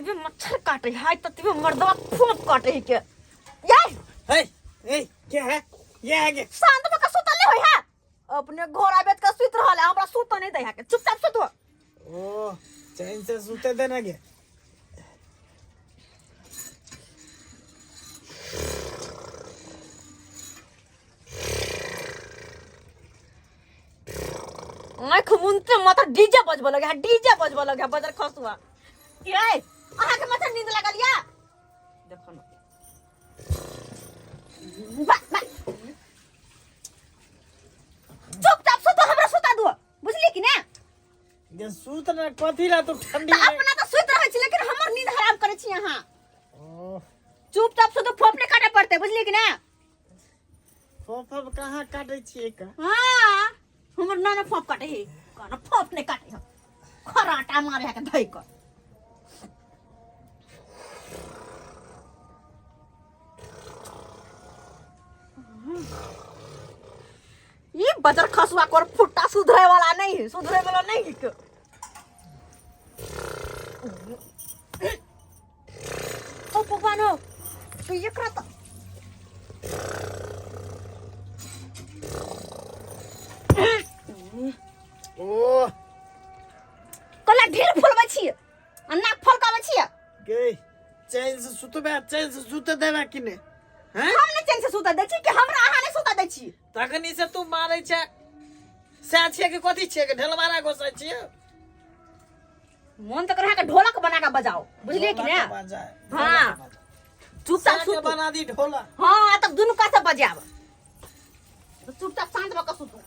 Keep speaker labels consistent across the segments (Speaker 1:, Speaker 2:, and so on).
Speaker 1: जतबे मच्छर काटे है ततबे मर्दवा फोप काटे है के ये
Speaker 2: हे ए क्या है ये है के
Speaker 1: शांत भऽ के सुतल नहीं होय है अपने घोड़ा बेच के सुत रहल है हमरा सुत नहीं दै है के चुपचाप सुत हो
Speaker 2: ओ चैन से सुते देना के
Speaker 1: आँख मुनते माथा डीजे बजबऽ लगे है डीजे बजबऽ लगे है बजर खसुआ ये अहाँ के माथा नींद लागल या देखो ना बा बा चुपचाप सुतो हमरा सुता दो बुझली कि ना
Speaker 2: जे सुत ना कथी ला तू ठंडी
Speaker 1: तऽ
Speaker 2: में
Speaker 1: अपना तऽ सुति रहै छी लेकिन हमर नींद हराम करै छी अहाँ
Speaker 2: ओ
Speaker 1: चुपचाप सुतो फोप नहि काटे पड़तै बुझली कि ना
Speaker 2: फोफब कहाँ काटै छियै का
Speaker 1: हाँ हमर नाना फोप काटे है काना फोप नहीं काटे है खराटा मारे है के धई कर ये बजर खसुआ कर फुट्टा सुधरे वाला नहीं है सुधरे वाला नहीं है के। ओ भगवान हो तो ये करा तो
Speaker 2: ओ
Speaker 1: कला ढेर फुलबै छी आ नाक फलकाबै छी
Speaker 2: गे चैन से सुतबे चैन से सुते देबे कि ने हैं
Speaker 1: हम ने चैन से सुता दै छी कि हमरा अहाँ नहि सुता दै छी
Speaker 2: तखनी से तू मारै छै सएह छियै कि कथी छियै कि ढेलवारा घोसै छियै
Speaker 1: मन तऽ करे के ढोलक बना के बजाओ बुझलिए कि ने हाँ। चुपचाप
Speaker 2: सुत
Speaker 1: सुतू
Speaker 2: बना दी ढोला
Speaker 1: हाँ तब दुनू का से बजाब तो चुपचाप शांत भऽ के सुतू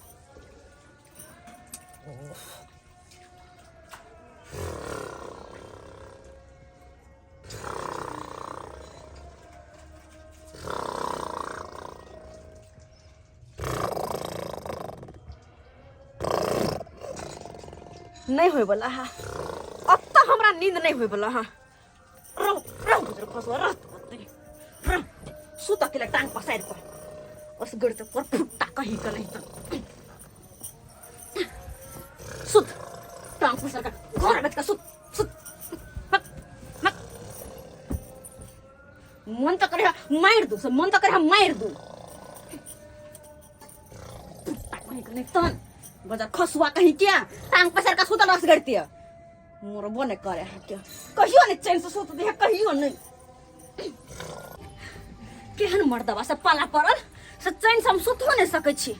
Speaker 1: नहीं होय वाला है अब तो हमरा नींद नहीं होय वाला है रह रह गुजर खसवा रह तू ओतै। रह सुत अकेले टांग पसारि कर असगर तऽ पर फुट्टा कहीं के नहीं तऽ सुत टांग पसार कर घर बैठ के सुत सुत हक, हक। मन तऽ करे मारि दू से मन तऽ करे मारि दू फुट्टा कहीं के नहीं तहन बजार खसुआ कहीं क्या टांग पसार के सुतल रस गड़ती मरबो नहि करे है क्या कहियो नहि चैन से सुत दे है कहियो नहि केहन मर्दबा से पाला पड़ल से चैन से हम सुतो नहि सकै छी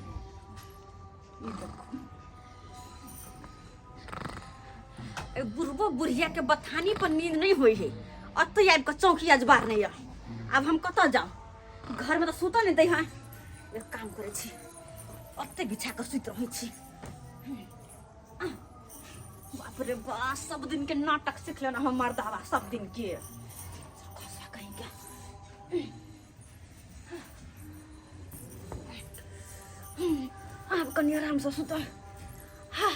Speaker 1: ए बुढ़बो बुढ़िया के बथानी पर नींद नहीं होई है अतै आबि कऽ चौकी अजबार नहीं यऽ आब हम कतऽ जाउ घर में तऽ सुतऽ नहि दै है एक काम करै छी अतै बिछा कऽ सुति रहै छी बाप रे बा सब दिन के नाटक सीख लेना हम मर्दावा सब दिन के खसा कहीं के आब कनि आराम से सुतल हाँ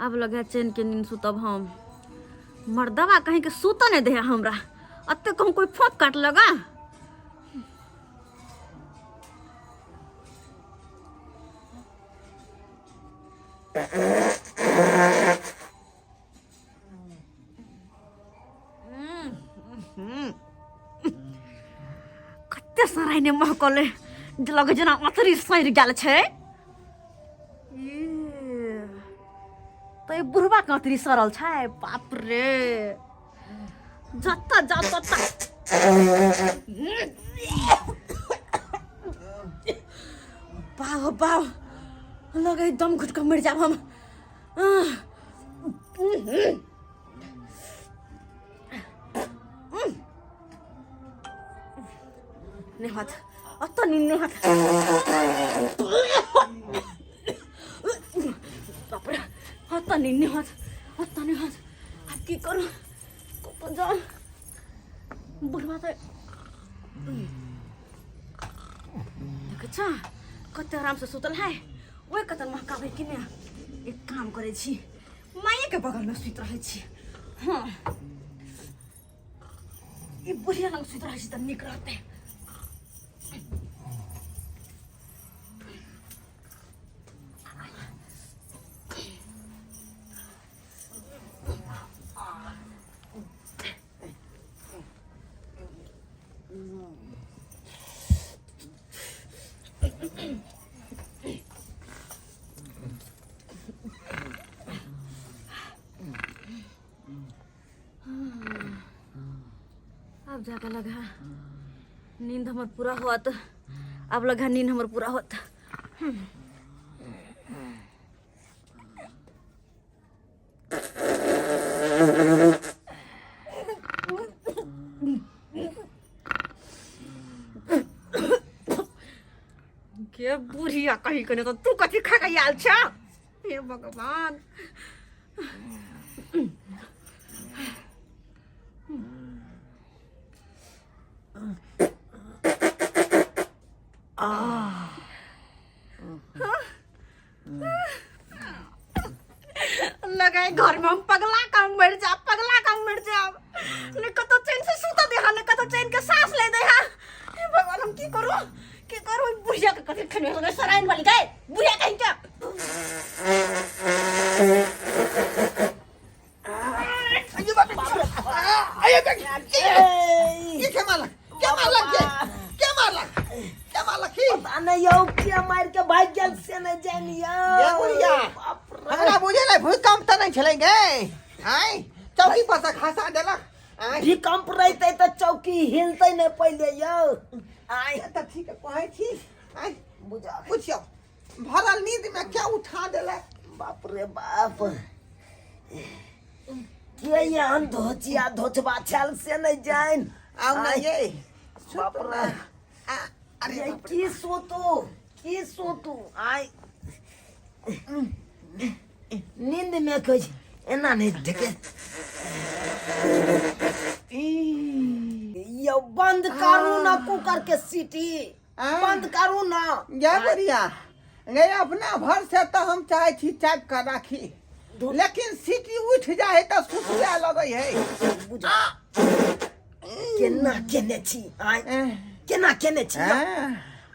Speaker 1: आब लगे चैन के नींद सुतब हम मर्दवा कहीं के सुत नहीं दे हमरा अते कहूँ कोई फोप काट लगा कते सराइने महकले जे लगे जेना अतरी सड़ि गेल छै तऽ ई बुढ़वा के अतरी सड़ल छै बाप रे जतऽ जाउ ततऽ बाप बाप लगे दम घुट कऽ मरि जायब हम नहि होत अतऽ नींद नहि होत बाप रे अतऽ नींद नहि होत अतऽ नहि होत आब की करू कतऽ जाउ बुढ़वा तऽ देखै छ कते आरामसँ सुतल है ओहि कतऽ महकाबै कि नहि एक काम करै छी मायेके बगलमे सुति रहै छी हँ ई बुढ़िया लग सुति रहै छी तऽ नीक रहतै जाके लगा नींद हमर पूरा होत, आब लगा नींद हमर पूरा होत। के बुढ़िया कहीं कने तो तू कथी खा के आयल छ? हे भगवान। लगाए घर में हम पगला का मर जाब, पगला का मर जाब। ने कतो चैन से सुता दे हा, ने कतो चैन के सांस ले दे हा। हे भगवान, हम की करू, की करू? बुढ़िया के कथी खने हो सराइन वाली गए बुढ़िया कहीं के।
Speaker 2: ये के मारलक? के मारलक? के के मारलक? के मारलक ही?
Speaker 3: पता नहीं यौ के मार के भाग गेल से नहीं जानी यौ।
Speaker 2: ये बुढ़िया।
Speaker 3: बाप रे।
Speaker 2: हमरा बुझे नहीं भूकंप तऽ नहीं छलै गे। आय चौकी पर से खसा देलक। आय
Speaker 3: भूकंप रहते तऽ चौकी हिलते नहीं पहिले यौ। आय
Speaker 2: तऽ ठीक कहै छी। आय
Speaker 3: बुझा
Speaker 2: पुछियौ भरल नींद में क्या उठा देलक?
Speaker 3: बाप रे बाप, के एहन धोचिया धोचबा छल से नहीं जान।
Speaker 2: आउ ना ये
Speaker 3: बाप रे।
Speaker 2: अरे
Speaker 3: ये
Speaker 2: बाप रे।
Speaker 3: की सोतू, की सोतू? आय नींद में कहै छै, एना नहीं देखे यौ। बंद करू ना कुकर के सीटी, बंद करू ना।
Speaker 2: जय बुढ़िया गे, अपना भर से तो हम चाहे छी चाप के राखी, लेकिन सीटी उठ जाए तऽ सुसुआ लगै है।
Speaker 3: बुझा केना केने छी? आय केना केने छी?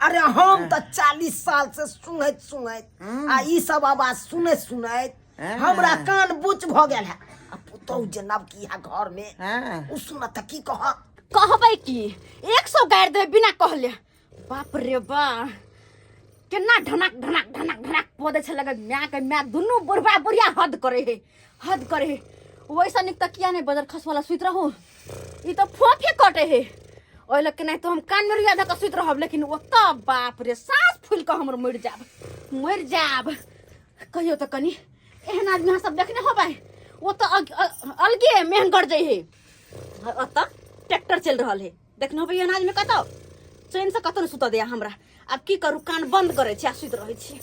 Speaker 3: अरे हम तऽ 40 साल से सुनैत सुनैत आ ई सब आवाज सुनैत सुनैत हमरा कान बुच भऽ गेल है। आ पुतहु जे नवकी है घर में, ओ सुनत तऽ की कहत?
Speaker 1: कहबै की, 100 गारि देबै बिना कहले। बाप रे बा, केना ढनक ढनक ढनक ढनक पौधे छै। लगे माय के माय दुनू बुढ़बा बुढ़िया हद करे है, हद करे है। वैसा निक तकिया नहीं बदल खस वाला सुइत रहू, ई तो फोफे कटे है। ओहि लग के नहीं तो हम कान में रुइया धऽ के सुइत रहब, लेकिन ओतऽ बाप रे साँस फूलि कऽ हमर मरि जाब, मरि जाब। कहियो तऽ कनि एहन आदमी अहाँ सब देखने होबै? ओ तऽ अलगे मेहन गरजै है, ओतऽ ट्रैक्टर चलि रहल है। देखने होबै एहन आदमी? कतौ चैन से कतौ नहि सुतऽ दैया हमरा। आब की करू, कान बंद करै छी आ सुति रहै छी।